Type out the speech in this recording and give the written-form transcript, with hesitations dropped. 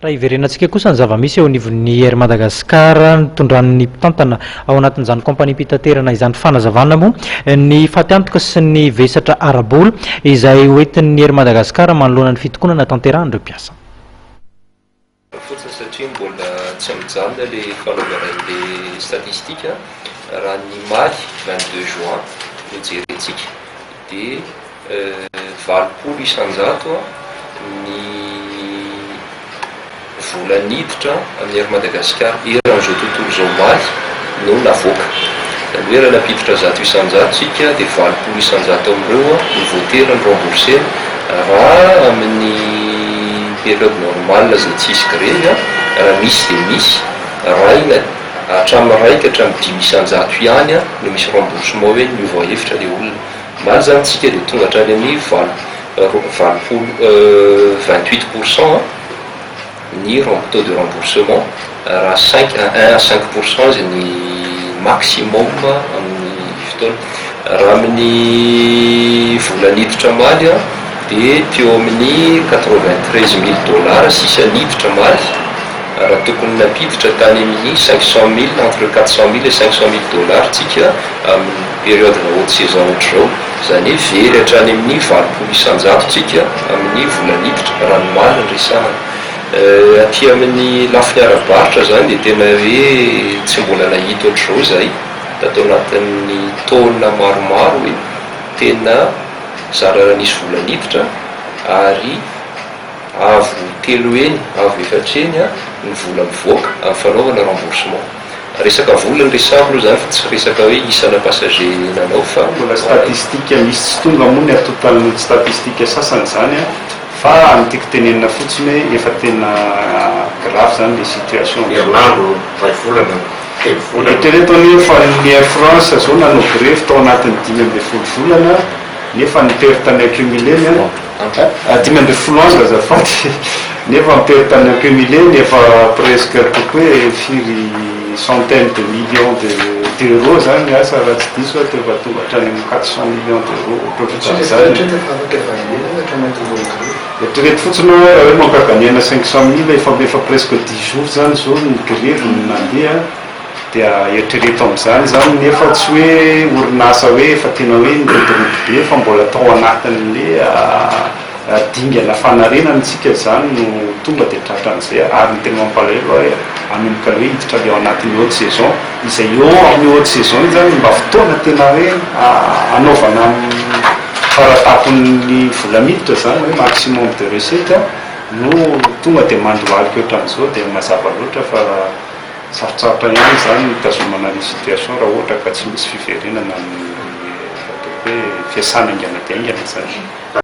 Raha hiverenantsika kosa ny zava-misy eo anivon'ny Air Madagascar, nitondran'ny mpitantana ao anatin'izany kaompaniam-pitaterana izany fanazavana moa ny fatiantoka sy ny vesatra ara-bola izay hoentin'ny Air Madagascar manoloana ny fitokonana tanterahan'ireo mpiasa. Fotsiny satria mbola tsy mijanona le fanaovana an'le statistique. Raha ny maly 22 juin no jerentsika, de 80% ny vola niditra amin'ny Air Madagascar eran'izao tontolo izao maly no navoaka. Zany hoe raha nampiditra 100% tsika, de 80% amin'ireo no voatery ny remboursena. Raha amin'ny période normale zay tsisy grevy a, raha misy de misy ray na hatramin'ny 1 ka hatramin'ny 5% ihany a no misy remboursement, hoe niova hevitra le olona. Maly zany tsika de tonga hatrany amin'ny 80, 28% ny taux de remboursement, raha 5, 1 à 5% zay ny maximum amin'ny fotoana. Raha amin'ny vola niditra maly a, de teo amin'ny 93 000 dollars sisa niditra maly, raha tokony nampiditra tany amin'ny 500 000, entre 400 000 et 500 000 dollars tsika amin'ny période na haute saison ohatr'izao. Zany hoe very hatrany amin'ny 80% tsika amin'ny vola niditra raha ny maly ny resahana. Aty amin'ny lafiny ara-barotra zany, de tena hoe tsy mbola nahita ohatr'izao zay tatao anatin'ny taona maromaro, hoe tena zara raha nisy vola niditra ary avo telo eny, avo efatra eny a ny vola mivoaka amin'ny fanaovana remboursement. Resaka vola ny resahako aloha zany, fa tsy resaka hoe isana passager nanao fa Mbola statistique misy tsy tonga moa ny atotan'ny statistique sasany zany a, fa ny tiako tenenina fotsiny hoe efa tena grave zany le situation. Herinandro, ray volana, 3 volana. Eritrereto anie fa ny Air France zao nanao grevy tao anatin'ny 15 volana, nefa ny perte ny accumulé-ny a, 15 andro azafady, nefa ny perte ny accumulé-ny efa presque toko hoe firy centaine de millions d'euros zany. Asa raha tsy diso a, efa tonga hatrany amin'ny 400 millions d'euros ohatrohatran'izany. Eritrereto fotsiny hoe raha hoe manque à gagner 500 000, efa presque 10 jours zany zao ny grevy ny nandeha, dia eritrereto am'izany zany, nefa tsy hoe orinasa hoe efa tena hoe nirodorodo be, fa mbola tao anatin'le dingana fanarenana tsika zany no tonga de tratran'izay. Ary ny tena mampalahelo hoe anomboka le hoe hiditra le ao anatin'ny haute saison izay, eo amin'ny haute saison iny zany mba fotoana tena hoe anaovana faratapon'ny vola miditra zany, hoe maximum de recette, no tonga de mandohalika ohatran'izao, de mazava loatra fa sarotsarotra ihany zany mitazomana ny situation raha ohatra ka tsy misy fiverenana ny ataoko hoe fiasana aingana de aingana zany.